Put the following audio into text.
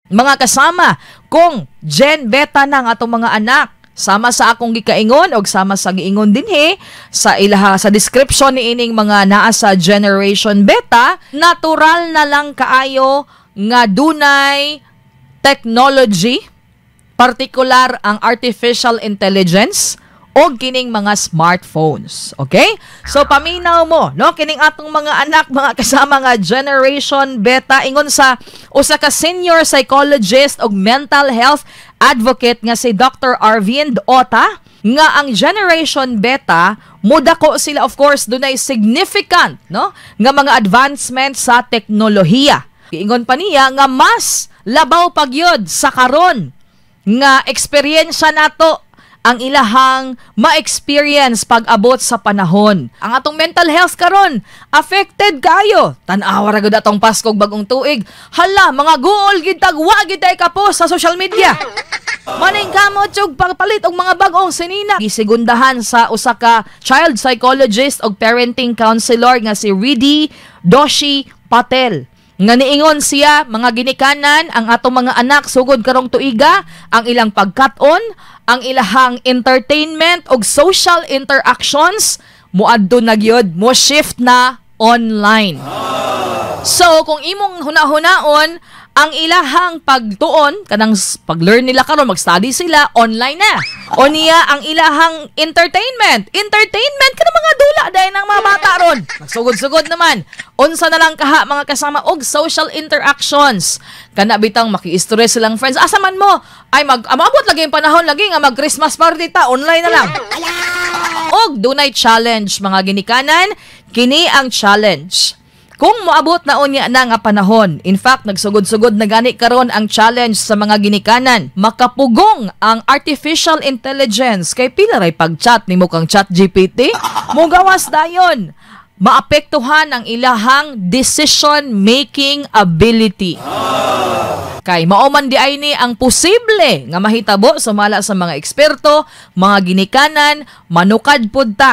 Mga kasama, kung Gen Beta na ang atong mga anak, sama sa akong gikaingon og sama sa giingon dinhi sa ilaha sa description ni ining mga naa sa Generation Beta, natural na lang kaayo nga dunay technology, partikular ang artificial intelligence o kining mga smartphones. Okay? So paminaw mo, no? Kining atong mga anak, mga kasama nga Generation Beta, ingon sa usa ka senior psychologist ug mental health advocate nga si Dr. Arvind Ota nga ang Generation Beta mudako sila, of course dunay significant, no, nga mga advancement sa teknolohiya. Giingon pa niya nga mas labaw pagyud sa karon nga eksperyensya nato ang ilahang ma-experience pag-abot sa panahon. Ang atong mental health karon affected kayo. Tan-awa ra gud atong Pasko ug Bagong Tuig. Hala, mga guol gid tag wa gid tay kapos sa social media. Maning kamot og pagpalit og mga bag-ong sinina. Gisegundahan sa usa ka child psychologist og parenting counselor nga si Riddhi Doshi Patel nga niingon siya, mga ginikanan, ang atong mga anak sugod karong tuiga, ang ilang pagkat-on, ang ilahang entertainment og social interactions muadto na gyud, mo shift na online. So, kung imong huna-hunaon, ang ilahang pagtuon, kanang pag-learn nila karon, mag-study sila, online na. O niya, ang ilahang entertainment. Entertainment, kanang mga dula dahil ng mga bata ron. Magsugod-sugod naman. Unsa na lang kaha, mga kasama, og social interactions. Kana bitang maki-istorya silang friends. Asa man mo? Ay, amabot lagi yung panahon lagi nga mag-Christmas party ta, online na lang. Og dunay challenge, mga ginikanan, kini ang challenge. Kung moabot na unya na nga panahon, in fact, nagsugod-sugod na gani karon ang challenge sa mga ginikanan. Makapugong ang artificial intelligence kay pila ray pag-chat nimo kang Chat GPT, mugawas dayon. Maapektuhan ang ilahang decision making ability. Kay mao man di ay ni ang posible nga mahitabo sumala sa mga eksperto, mga ginikanan, manukad pud ta.